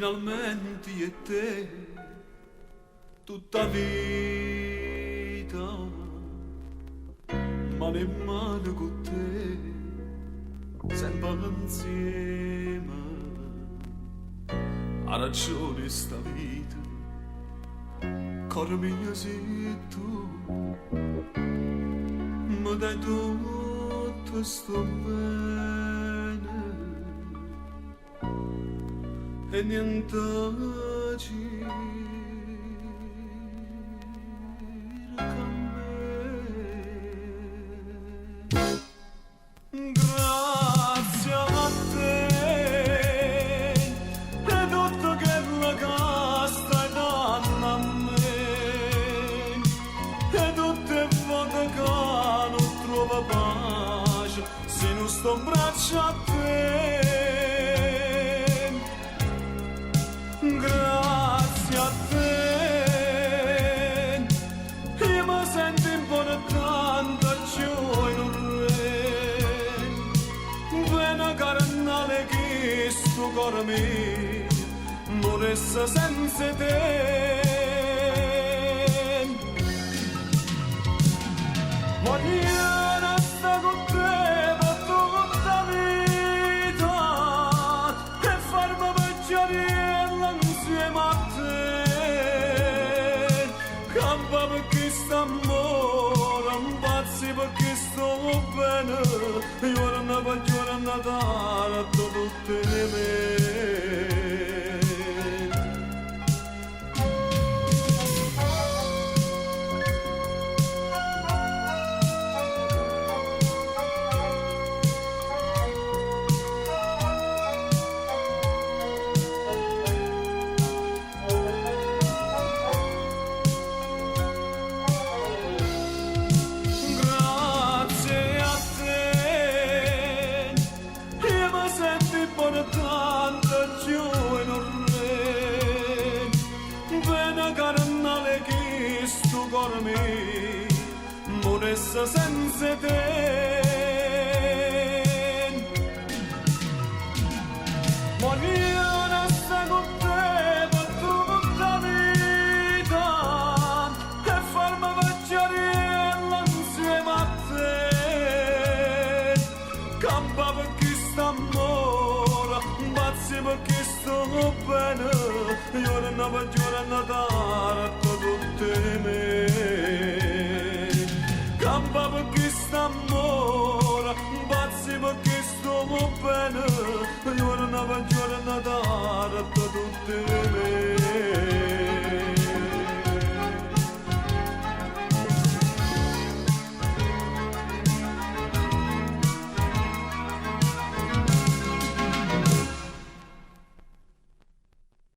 Finalmente io e te, tutta vita, mano e mano con te, sempre insieme. Ha ragione sta vita, core mio sei tu, mi dai tutto sto bene e niente cerca a me. Grazie a te e tutto quello che stai dando a me e tutte le volte che non trovo pace se non sto in braccio a te. Grazie a te io mi sento importante più in un re Bene carnale che sto cuore mio non resta senza te. Voglio restare con te per tutta vita e farmi vecchiarella insieme a te. Campa perché sta amore, impazzi perché sto bene, giorno per giorno dare tutte le me. Grazie a te io mi sento importante più in un re Bene carnale che sto cuore mio non resta senza te. Voglio restare con te per tutta vita e farmi vecchiarella insieme a te. Campa perché sta amore, impazzi perché sto bene, giorno per giorno dare tutte me. Campa perché sta amore,